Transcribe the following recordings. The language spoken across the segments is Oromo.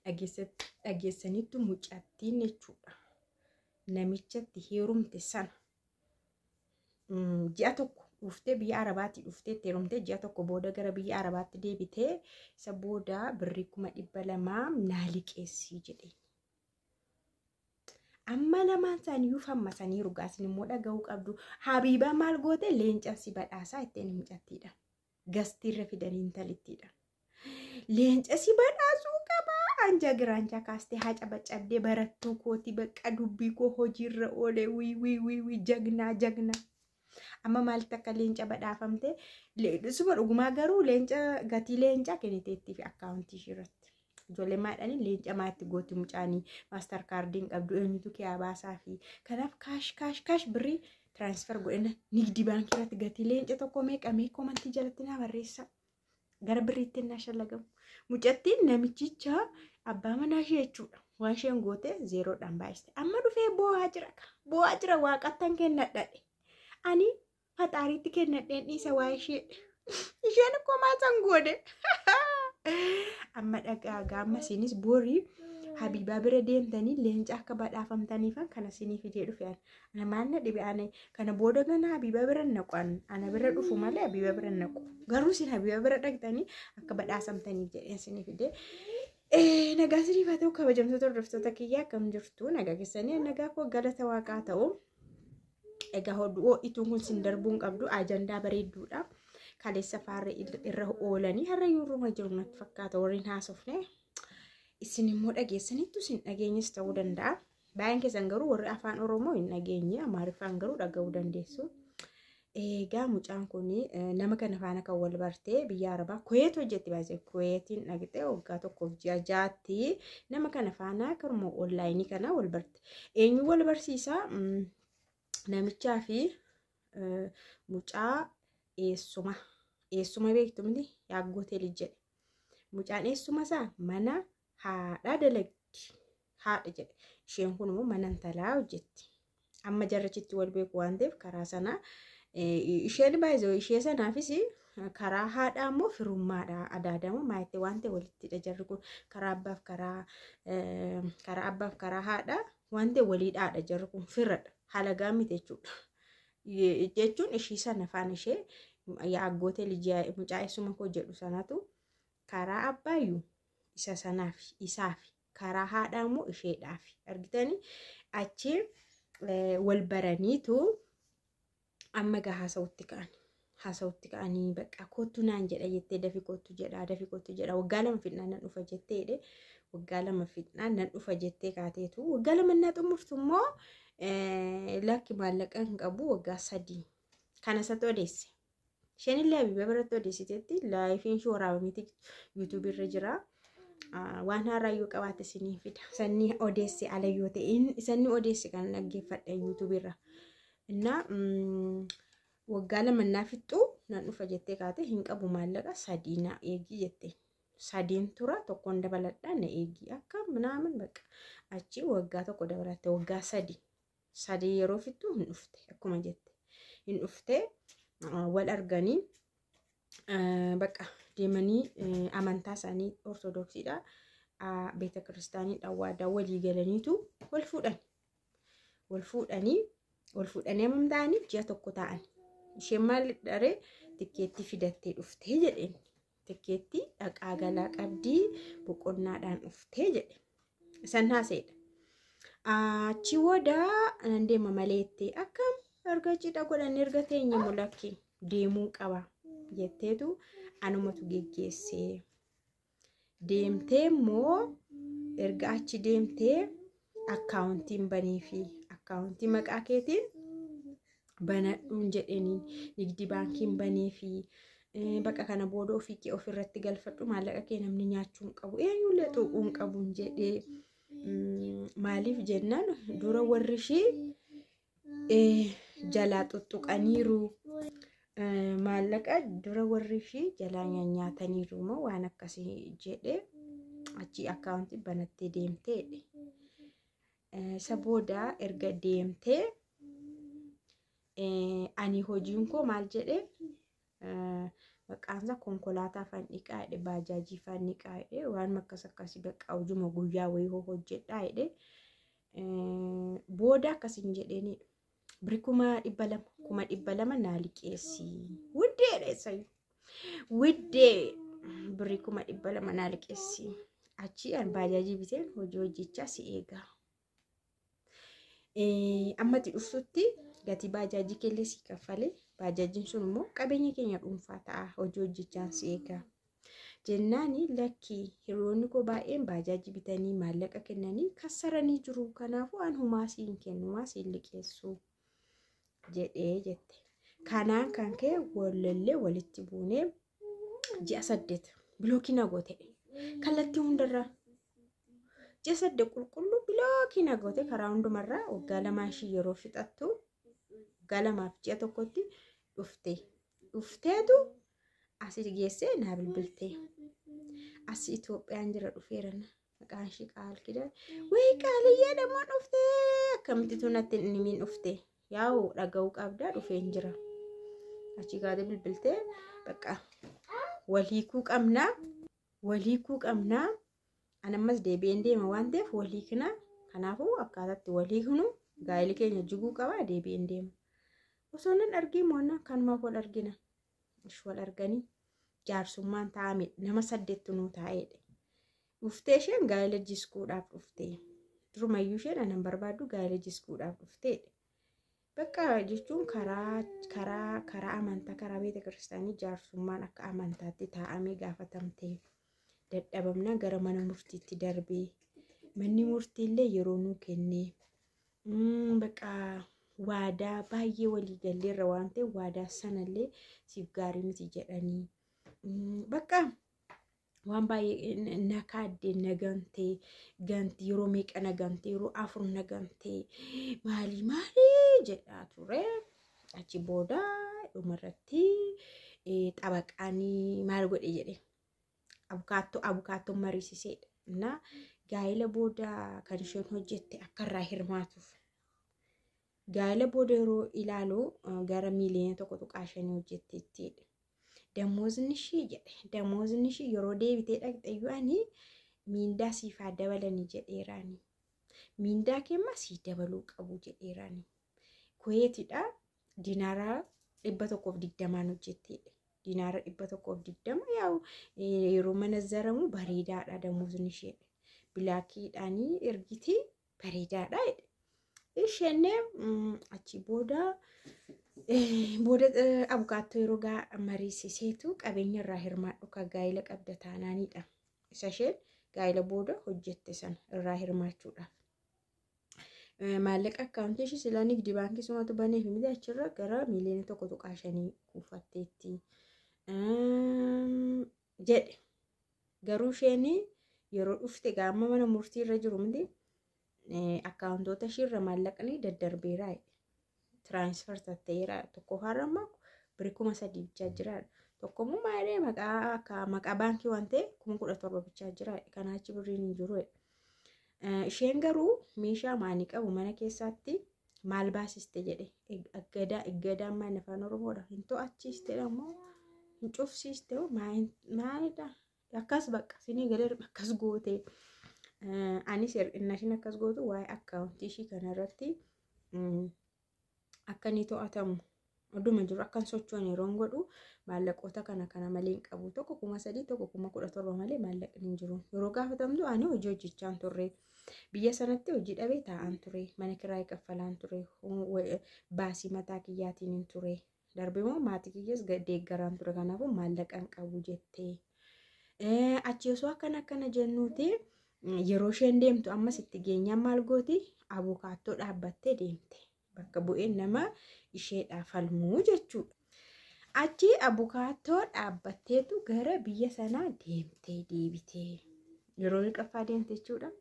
Dhageessaniittu mucattiin jechuudha. Namichatti heerumte sana ji'a tokko dhuftee biyya Arabaatii dhuftee itti heerumtee ji'a tokko booda gara biyya Arabaatti deebitee isa booda birrii 200,000 naa liqeessii jedheen. Amma lamaan isaaniiyyuu fammasaniiru gaasin immoo dhaga'uu qabdu. Habiibaa maal goote leenca si badhaasaa ittiin mucattiidha. Gastiirra fidanii intalittiidha. Leenca si badhaasuu qabaa. Anjaa giraanjaa kaastee haa cabacabdee barattuu kooti bakka dubbii koo hojiirra oolee wii wii wii wii jagnaa jagnaa. Amma maalitti akka leenca badhaafamte suma dhugumaa garuu leenca gatii leencaa kenniteettii fi akkaawuntii ishee irratti. Ijoollee maadhanii leenca maatti gooti mucaanii maastar kaardiin qabdu eenyutu kee baasaa fi kanaaf kaash kaash kaash birrii tiraansfer godhina nigdi baankii irratti gatii leenca tokko meeqa mee koomantii jalatti naa barreessa. Gara birriitti naa shallagamu. Mucattiin namichicha abbaa manaa ishee jechuudha. Waan isheen goote zeeroodhaan baay'iste. Amma dhufee boo'aa jira. Boo'aa jira waaqattan kennadhadhe. Ani faxaariitti kennadheen dhiisa waa ishee. Isheen komaa san goode. Amma dhagaa gaama isinis borii Habiibaa bira deemtanii leenca akka badhaafamtaniifan kana isinii fidee dhufe ana. Ana maal na dhibe ana kana booda gana Habiibaa bira naqu ana bira dhufu malee Habiibaa bira naqu. Garuu isin Habiibaa bira dhaqxanii akka badhaasamtaniif jedheen isinii fidee. Nagaa isiniif haa ta'u kabajamtoota hordoftoota kiyyaa akkam jirtu nagaa keessanii nagaa koo galata waaqaa ta'u. Egaa ho'ituun kun sin darbuu hin qabdu ajandaa bareedduudha. Kaleessa faarri irra oolanii har'a yuurruma jiru natti fakkaata warreen haasofne. Isin immoo dhageessaniittu isin dhageenyis ta'uu danda'a. Baay'een keessan garuu warri afaan Oromoo hin dhageenye Amaariffaan garuu dhaga'uu dandeessu. Egaa mucaan kun nama kana faana kan wal bartee biyya Arabaa Kuweet hojjetti baay'ee Kuweetiin dhaqxee waggaa tokkoof ji'a jaatti nama kana faana karuma onlaayinii kana wal barte. Eenyu wal barsiisaa? Namichaa fi mucaa eessuma. Eessuma beektu miti yaaggootee lij jedhe. Mucaan eessuma isaa mana haadhaa dalagdi. Haadha jedhe. Isheen kun immoo mana intalaa hojjetti. Amma jarrachitti wal beeku waan ta'eef karaa sanaa isheen baay'ee ishee sanaafis karaa haadhaa immoo firummaadha. Adaadamu maayitti waan ta'e walittidha jarri kun karaa abbaaf karaa karaa abbaaf karaa haadhaa waan ta'e waliidhaadha jarri kun firadha. Halagaa miti jechuudha. Jechuun ishii sana afaan ishee yaaggootee lijii mucaa eessuma koo jedhu sanatu karaa abbaayyuu isa sanaaf isaaf karaa haadhaa immoo isheedhaaf argitanii achi wal baraniitu amma gaa haasa'utti ka'an. Haasa'utti ka'anii bakka kottu naan jedha jettee dafi kottu jedha dafi kottu jedha waggaa lama fixnaan nan dhufa jettee jedhe waggaa lama fixnaan nan dhufa jettee kaateetu waggaa lama naa xumurtu immoo lakki maallaqa hin qabu waggaa 3 kana isatti odeesse. Isheen illee Habiibaa biratti odeessiteetti laayifiin ishee waraabameeti yuutuubii irra jira. Waan haaraa yoo qabaatte isinii fida. Sanni odeesse ala yoo ta'e sanni odeesse kan dhaggeeffadhe yuutuubii irra. Innaa waggaa lama naa fixxu nan dhufa jettee kaate hin qabu maallaqa 3 na eegi jette. 3 tura tokkoon dabaladhaa na eegi akka minaamin bakka achi waggaa tokko dabalatte waggaa 3. 3 yeroo fixxu hin dhufte akkuma jette. Hin dhufte wal arganii bakka deemanii amantaa isaanii ortodoksiidha. Beeta kiristaanii waadaa walii galaniitu wal fuudhan. Wal fuudhanii wal fuudhanii hammam ta'anii ji'a tokko ta'an. Isheen maal dharee tikkeettii fidattee dhuftee jedheen. Tikkeettii dhaqaa galaa qabdii boqonnaadhaan dhuftee jedhe. San haasa'edha. Achi booda nan deema maleetti akkam erga cidha godhanne erga teenye mulakki deemuu qaba jetteetu anumatu geggeessee. Deemtee immoo erga achi deemtee akkaawuntiin banii fi akkaawuntii maqaa keetiin banadhuun jedheniin nigdi baankiin banii fi bakka kana booda ofii kee ofirratti galfadhu maallaqa kee namni nyaachuu hin qabu eenyullee tuquu hin qabu jedhee maaliif jennaan dura warri ishii jalaa xuxuqaniiru maallaqa dura warri ishii jalaa nyaataniiru moo waan akkasii jedhee achi akkaawuntii banattee deemtee isa booda erga deemtee ani hojiin koo maal jedhee Maqaan isaa konkolaataa faan dhiqaa jedhe, baajaajii faan dhiqaa jedhe, waan akkas akkasii bakka hojuma guyyaa wayii hojjedhaa jedhe. Booda akkasiin jedheenidha. Birri 200,000, 200,000 naa liqeessi. Wuddeedha isayyuu. Wuddee birri 200,000 naa liqeessi. Achii an baajaajii biteen hojii hojjechaa si eega. Ammatti dhuftutti gatii baajaajii keellee si kaffalee, baajaajiin sun immoo qabeenya keenya dhuunfaa ta'a, hojii hojjechaan si eega. Jennaani lakkii, hiriyoonni koo baay'een baajaajii bitanii maallaqa kennanii kassaranii jiru. Kanaafuu an humaa si hin kennu, humaa si hin liqeessu jedhee jette. Kanaan kan ka'e wallallee walitti buunee ji'a 8 block na goote. Kallattii hundarraa ji'a 8 qulqulluu block na goote karaa hundumarraa. Waggaa 2 ishii yeroo fixattu, waggaa 2f ji'a 1tti dhufte. Dhufteetu asii geessee naa bilbilte. Asii Itoophiyaan jira, dhufeera. Maqaan ishii Qaalkida. Wayii qaaliyyee dammoo dhuftee, akkamitti natti hin himin dhufte? Yaa'u dhaga'uu qabdaa, dhufeen jira. Achii kaatee bilbiltee, bakka wal hiikuu qabnaa. Wal hiikuu qabnaa. An ammas deebi'een deema waan ta'eef wal hiiknaa. Kanaafuu akkaataatti wal hiiknu, gaa'elli keenya jiguu qaba, deebi'een deema. Osoo nan argee moonna kanumaaf wal argina. Ish wal arganii jaarsummaan taa'ame, nama saddeettu nuu taa'eedha. Dhuftee isheen gaa'ela jiskuudhaaf dhuftee. Durumayyuu isheen anan barbaaddu, gaa'ela jiskuudhaaf dhufteedha. Bakka jechuun karaa karaa karaa amantaa, karaa beeta kiristaanii jaarsummaan akka amantaatti taa'amee gaafatamtee, dadhabamnaa gara mana murtiitti darbee, manni murtiillee yeroo nuu kennee, bakka waadaa baay'ee walii galleerra waan ta'eef waadaa sanallee siif gaarii miti jedhanii, bakka waan baay'ee na kaaddee, na gantee, ganti yeroo meeqa na gantee, yeroo 4 na gantee, maalii maalii jedhaa ture. Achi booda dhumarratti xabaqaanii maal godhe jedhe, abukaattoo mariisiseedha. Na gaa'ela booda kan isheen hojjette akka irraa hirmaatuuf. Gaa'ela booda yeroo ilaalu gara miiliyoona 1.5 hojjetteettidha. Damoozni ishii jedhe, damoozni ishii yeroo deebitee dhaqxe ani miindaa siif haa dabalanii jedheeraani. Miindaa keemma sii dabaluu qabu jedheeraani. Kuweetidha, dinaara 120n hojjetteedha. Dinaara 120 yaa'u yeroo manazzaramu bareedaadha damozni ishee. Bilaakiidhaanii ergiti, bareedaadha jedhe. Isheen achi booda abukaattoo yeroo gaa mariisiseetu qabeenya irraa hirmaadhu ka gaa'ela qabda taanaanidha. Isa isheen gaa'ela booda hojjette sana irraa hirmaachuudhaaf. Maallaqa akkaawuntii ishee silaa nigdi baankii sumatu baneef miti, achirra gara miiliyoona 1.5 kuufatteetti jedhe. Garuu isheen yeroo dhufte gaama mana murtii irra jiru miti, akkaawuntoota ishiirra maallaqni daddarbeera. Transfer ta'eera. Tokko faarra immoo birrii 3,000 bichaa jira. Tokko immoo maalee maqaa maqaa baankii waan ta'eef 17,000 bichaa jira. Kanaa achi birriin hin jiru. Isheen garuu meeshaa maanii qabu mana keessaatti maal baasiste jedhe, aggadaa, iggadaan maal afaan Oromoodha, hin to'achiiste immoo hin cufsiiste maalidha, akkas bakka sinii galee akkas goote. Anis innashin akkas gootu waa'ee akkaawuntii ishii kanarratti akka inni to'atamu oduma jiru akkan sochoon yeroon godhu, maallaqoota kana kana malee hin qabu, tokko 3,000, tokko 17,000 malee maallaqni hin jiru. Yeroo gaafatamtu ani hojii hojjechaan turre, biyya sanatti hojii dhabee taa'aan ture, mana kiraayii kaffalaan ture, baasii mataa kiyyaatiin hin ture, darbee immoo maatii kiyyas deeggaraan ture, kanaafuu maallaqa hin qabu jettee. Achi osoo akkana akkana jennuuti, yeroo isheen deemtu ammas itti geenyaan maal gooti? Abukaattoo dhaabbattee deemte. Bakka bu'een nama isheedhaaf falmuu jechuudha. Achi abukaattoo dhaabbatteetu gara biyya sanaa deemtee deebitee. Yeroo meeqaffaa deemte jechuudha?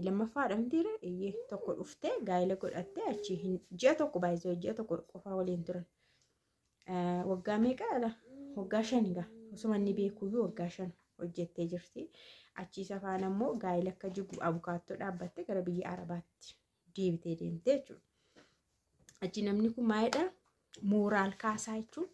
Lammaffaadha mitiire? Iyyee, tokko dhuftee gaa'ela godhattee achi ji'a tokko baay'isee ji'a 1 qofaa waliin turan. Waggaa meeqaadha? Waggaa 5 gaa. Osuma inni beekuyyuu waggaa 5 hojjettee jirti. Achi isa faana immoo gaa'ela akka jigu abukaattoo dhaabbattee gara biyya Arabaatti deebitee deemte jechuudha. Achi namni kun maalidha? Mooraal kaasaa jechuun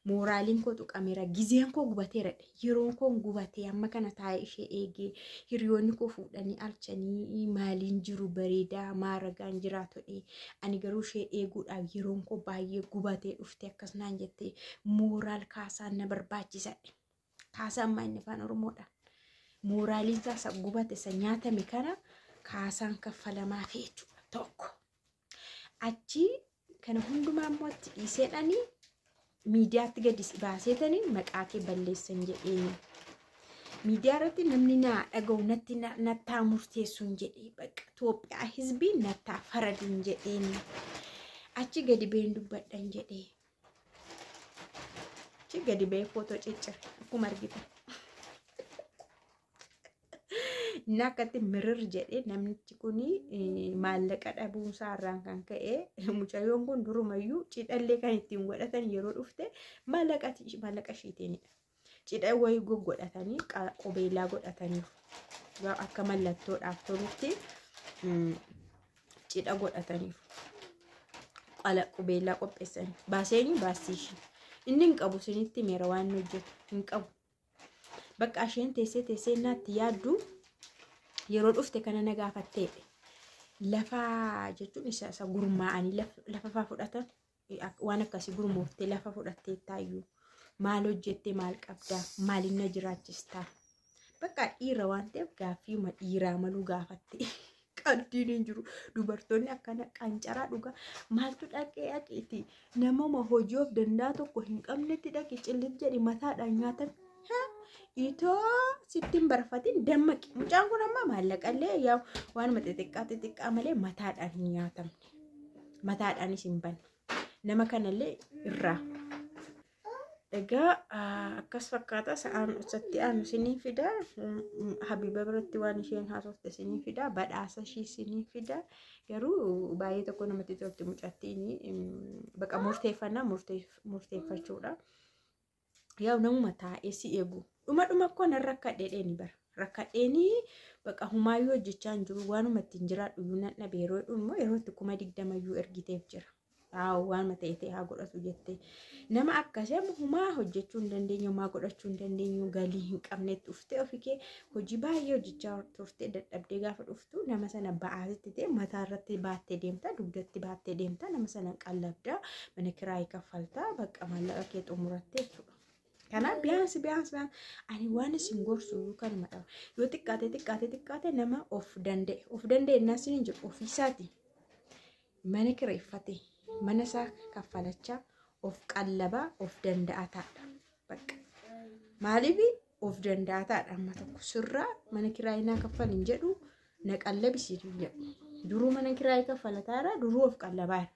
Mooraaliin koo tuqameera, gizeen koo gubateera, yeroon koo gubatee amma kana taa'ee ishee eegee hiriyoonni koo fuudhanii alchanii maaliin jiru bareedaa maaragaan jiraatu dhe. Ani garuu ishee eeguudhaaf yeroon koo baay'ee gubatee dhufte akkas naan jettee mooraal kaasaan na barbaachisadhe. Kaasaan maa inni afaan Oromoodha. Mooraaliin isaa gubate isa nyaatame kana kaasaan kaffalamaa fi jechuudha tokko. Achi kana hundumaa immoo itti dhiiseedhanii miidiyaatti gadi baaseetanii maqaa kee balleessan jedheeni. Miidiyaa irratti namni naa dhaga'u natti nattaa murteessuun jedhee bakka Itoophiyaa hizbii nattaa faraduun jedheeni. Achi gadi ba'een dubbadhan jedhee. Achi gadi ba'ee footoo ciccire akkuma argitan. Inni akkatti mirir jedhee namnichi kun maallaqa dhabuunsaa irraan kan ka'e mucayyoon kun durumayyuu cidhallee kan ittiin godhatan yeroo dhufte maallaqa ishiitiinidha. Cidha wayii goggodhatanii qubeelaa godhataniiru. Akka mallattoodhaaf tolutti cidha godhataniiru. Qubeelaa qopheessanii baaseenyu baasii ishii. Inni hin qabu isinitti meera waan hojjetu hin qabu. Bakka isheen teessee teessee naatti yaaddu yeroo dhufte kana na gaafatteedha. Lafa jechuun isa gurmaa'anii lafa fa'aa fudhatan waan akkasii gurmooftee lafa fudhattee taayyuu maal hojjettee maal qabdaa maaliin na jiraachistaa bakka dhiira waan ta'eef gaaffiima dhiiraa maluu gaafatte. Qaldiin hin jiru dubartoonni akkana qancaraa dhugaa maaltu dhaqee dhaqiiti namuma hojii of danda'a tokko hin qabnetti dhaqi cillit jedhi mataadhaan nyaatan. Itoo sitti hin barfatin dammaqi. Mucaan kun amma maallaqallee yaa waanuma xixiqqaa xixiqqaa malee mataadhaan hin nyaatamne. Mataadhaanis hin banne. Nama kanallee irraa. Egaa akkas fakkaata sa'aan isatti aanu isinii fida. Habiba biratti waan isheen haasofte isinii fida. Badhaasa ishii isinii fida. Garuu baay'ee tokko namatti tolti mucattiin baqa murteeffannaa murteeffachuudha. Yaa namuma taa'ee si eegu. Dhuma dhuma koo nan rakkadheedheeni bara. Rakkadheenii baqa humaayyuu hojjechaa hin jiru waanuma ittiin jiraadhu iyyuu nan dhabe yeroo immoo yeroo itti 20,000 ergiteef jira. Haa waanuma ta'e ta'e haa godhatu jettee. Nama akkasii amma humaa hojjechuu hin dandeenyu, humaa godhachuu hin dandeenyu, galii hin qabnetti dhuftee ofii kee hojii baay'ee hojjechaa turtee dadhabdee gaafa dhuftu nama sana ba'aasitti ta'e mataa irratti baattee deemta, dugdatti baattee deemta, nama sana qallabdaa, mana kiraayii kaffaltaa, bakka maallaqa kee xumurattee jechuudha. Kanaaf biyaansi biyaansi ani waan isin gorsu kanuma dhaba. Yoo xiqqaate xiqqaate xiqqaate nama of danda'e of danda'e innaan isin hin jiru ofiisaati. Mana kireeffate mana isaa kaffalachaa of qallabaa of danda'ataadha. Bakka maaliif of danda'ataadha amma tokko sirraa mana kiraayii naa kaffal hin jedhu na qallabisiin hin jedhu. Duruu mana kiraayii kaffalataara duruu of qallabaara.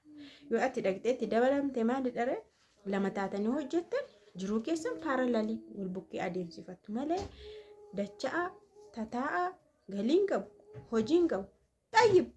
Yoo ati dhaqxee itti dabalamte maali dharee lama taatanii hojjettan jiruu keessan paaralalii wal bukkee adeemsifattu malee dacha'aa tataa'a galiin qabu hojiin qabu xayyib